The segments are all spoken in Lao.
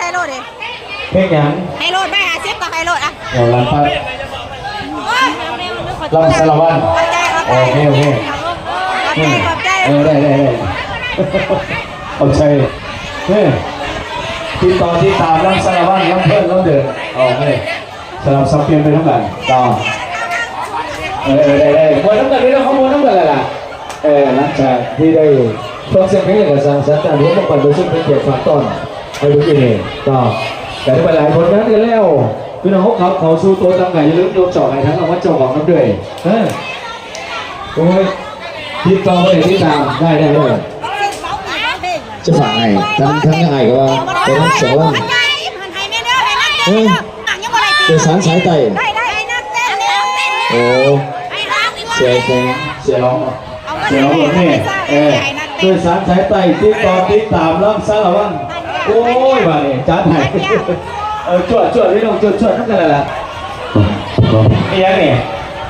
ໄຮໂລດເດ້ ເພງຫຍັງ? ໄຮໂລດ ໄມ້ຫ້າສິບກໍໄຮໂລດ ອ່ະ ເອົາລຳພັດ ລຳສາລະວັນ ຂອບໃຈ ຂອບໃຈ ໂອເຄ ໂອເຄ ຂອບໃຈ ຂອບໃຈ ເອີ ໄດ້ ໄດ້ ໄດ້ ຂອບໃຈ ເອີ ຕິດຕໍ່ຕິດຕາມລຳສາລະວັນ ລຳເພີນ ລຳເດີນ ໂອເຄ ສະຫຼັບສັບປ່ຽນໄປນຳກັນຕໍ່ ເອີ ໄດ້ ໄດ້ ມ່ວນນຳກັນເດ້ເນາະ ເຮົາມ່ວນນຳກັນແລ້ວລະ ເອີ ຫຼັງຈາກທີ່ໄດ້ຟັງສຽງເພງ ແລ້ວກໍສ້າງສັນຕານຫົວມາປັນປະຊຸມເປັນກຽດຝາກຕ້ອນໃຫ້ມື້ນີ້ເນາະ ກໍໄດ້ໄປຫຼາຍຜົນງານກັນແລ້ວ ພີ່ນ້ອງເຮົາຂັບເຂົ້າສູ່ໂຕຕາມການ ຢ່າລືມຍົກຈອກໃຫ້ທາງລາງວັນເຈົ້າຂອງນຳເດີ ເອີ ໂອ້ຍ ຕິດຕໍ່ໄປຕິດຕາມ ໄດ້ ໄດ້ ໄດ້ ຈະຝາກໃຫ້ ທັງ ທັງອ້າຍກໍວ່າ ໄປນຳສາລະວັນ ເອີ ໂດຍສານສາຍໃຕ້ ໂອ້ ເສຍ ເສຍ ເສຍຫຼອງ ເສຍຫຼອງ ເອີ ໂດຍສານສາຍໃຕ້ ຕິດຕໍ່ຕິດຕາມລຳສາລະວັນ ໂອ້ຍ ບາດນີ້ຈັດໃຫ້ ເອີ ຈວດ ຈວດ ພີ່ນ້ອງ ຈວດ ຈວດນຳກັນແລ້ວລະ ອີຫຍັງນີ້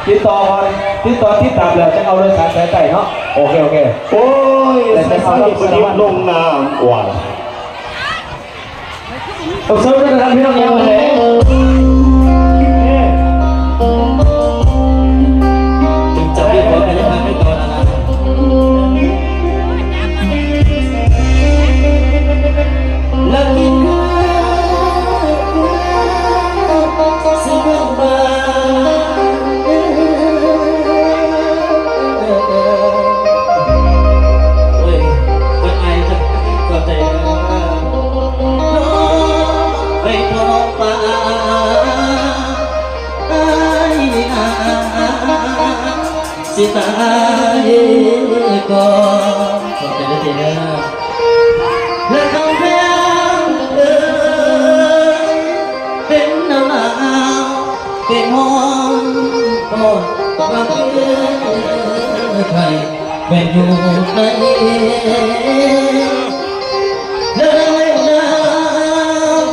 ຕິດຕໍ່ກ່ອນ ຕິດຕໍ່ຕິດຕາມແລ້ວ ຈັ່ງເອົາໂດຍສານສາຍໃຕ້ເນາະ ໂອເຄ ໂອເຄ ໂອ້ຍ ແຕ່ເອົາລຳສາລະວັນ ລົງນ້ຳ ໂອ້ຍ ຕ້ອງເຊີນນະຄັບ ພີ່ນ້ອງ ເອີ ຈຶ່ງຈະມີຜົນກາຍະພາບໃນຕອນນັ້ນນະ ລະກິນ ຊິເບິ່ງວ່າ ໂອ້ຍ ເພິ່ນອາຍ ເພິ່ນ ຂອບໃຈເດີ ນ້ອງເອີຍ ພໍ່ນ້ອງປາ ອ້າຍ ອາ ອາ ອາ ຊິຕາຍກ່ອນ ຂອບໃຈເດີເຈົ້ເດີ ແລະ ຄຳແພງເອີຍ ເປັນໜາວ ເປັນຮ້ອນ ຮ້ອນວ່າຄືໄຂ້ ແມ່ນຢູ່ໃນ ເດີນາວ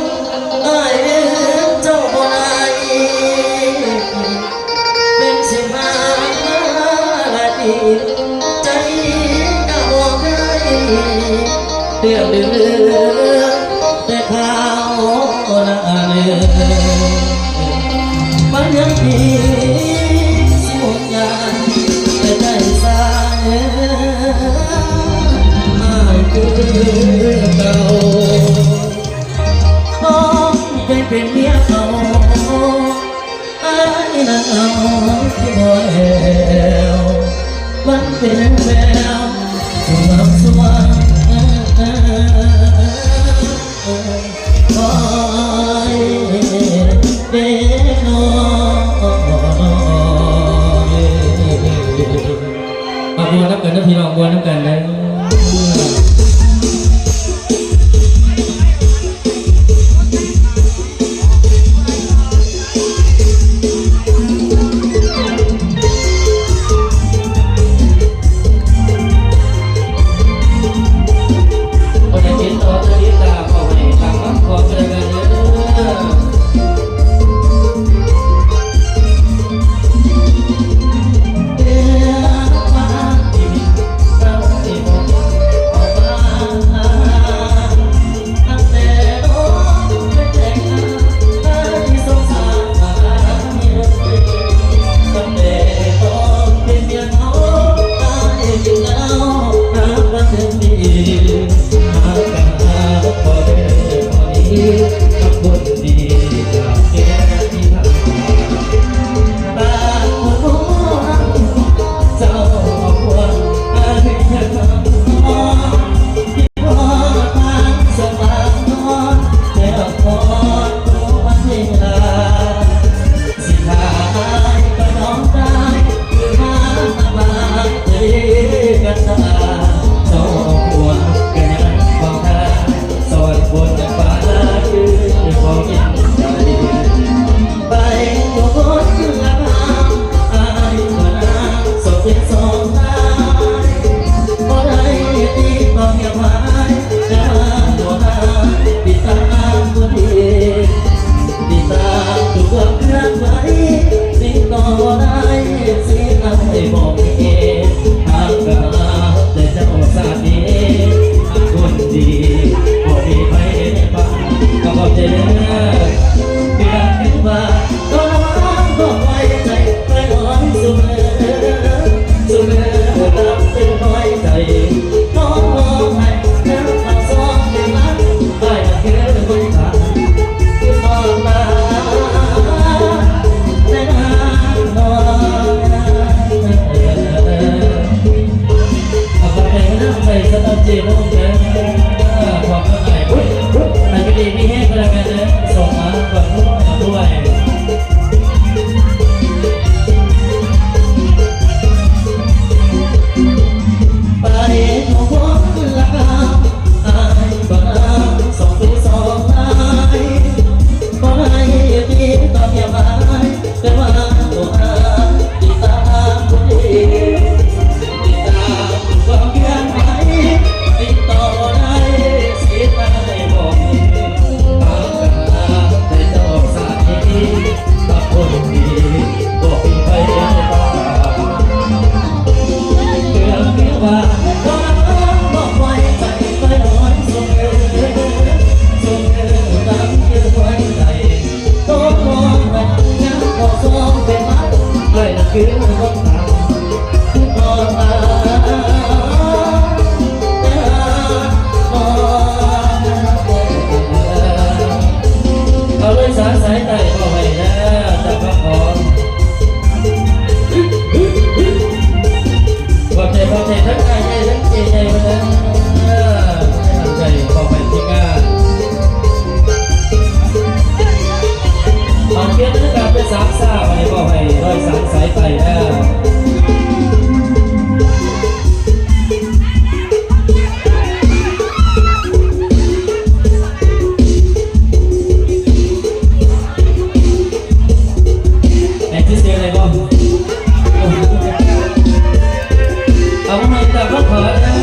ອ້າຍເອີຍ ເຈົ້າບໍ່ໄດ້ ເປັນສິມາລາຕີ ໃຈກໍບໍ່ໄດ້ ເລື່ອງເລື່ອງແຕ່ຄາວນາເນີ ມັນຍັງມີສິຫົນຍາ ແຕ່ໃຈສາຍອ້າຍຄືເກົ່າ ຕ້ອງໄປເປັນເມຍເຂົາ ອ້າຍນັ້ນເອົາທີ່ບໍ່ແລ້ວ ມັນເປັນແວວ ສວງສວງ ຄອຍເດເນາະ ເອົາ ມ່ວນນຳກັນເດີພີ່ນ້ອງ ມ່ວນນຳກັນເດີ. ຄົນດີ ບໍ່ມີໃຜໃນບ້ານ ໄປ ຂອບໃຈນຳໃຈສະໜັບສະໜູນເດີ ຂອບໃຈ. ໃຫ້ຢູ່ດີມີແຮງກໍແລ້ວກັນເດີ ສົ່ງມາກ່ອນດ້ວຍ ດ້ວຍ. ເອົາເລີຍສາວສາຍໃຕ້ ມອບໃຫ້ເດີ ຈາກພະຂອງ. ຂອບໃຈ ຂອບໃຈທັງອ້າຍໃຫຍ່ທັງເຈ້ໃຫຍ່ເພິ່ນເດີ ໃຫ້ນຳໃຈ ມອບໃຫ້ທີມງານ. ເອົາ ປ່ຽນບັນຍາກາດເປັນສາມຊາວ ອັນນີ້ມອບໃຫ້ຮ້ອຍສາມສາຍໃຕ້ເດີ. ໃຫ້ຊື່ເສຍງໄດ້ບໍ່? ເອົາໃໝ່ຕາມຄຳຂໍເດີ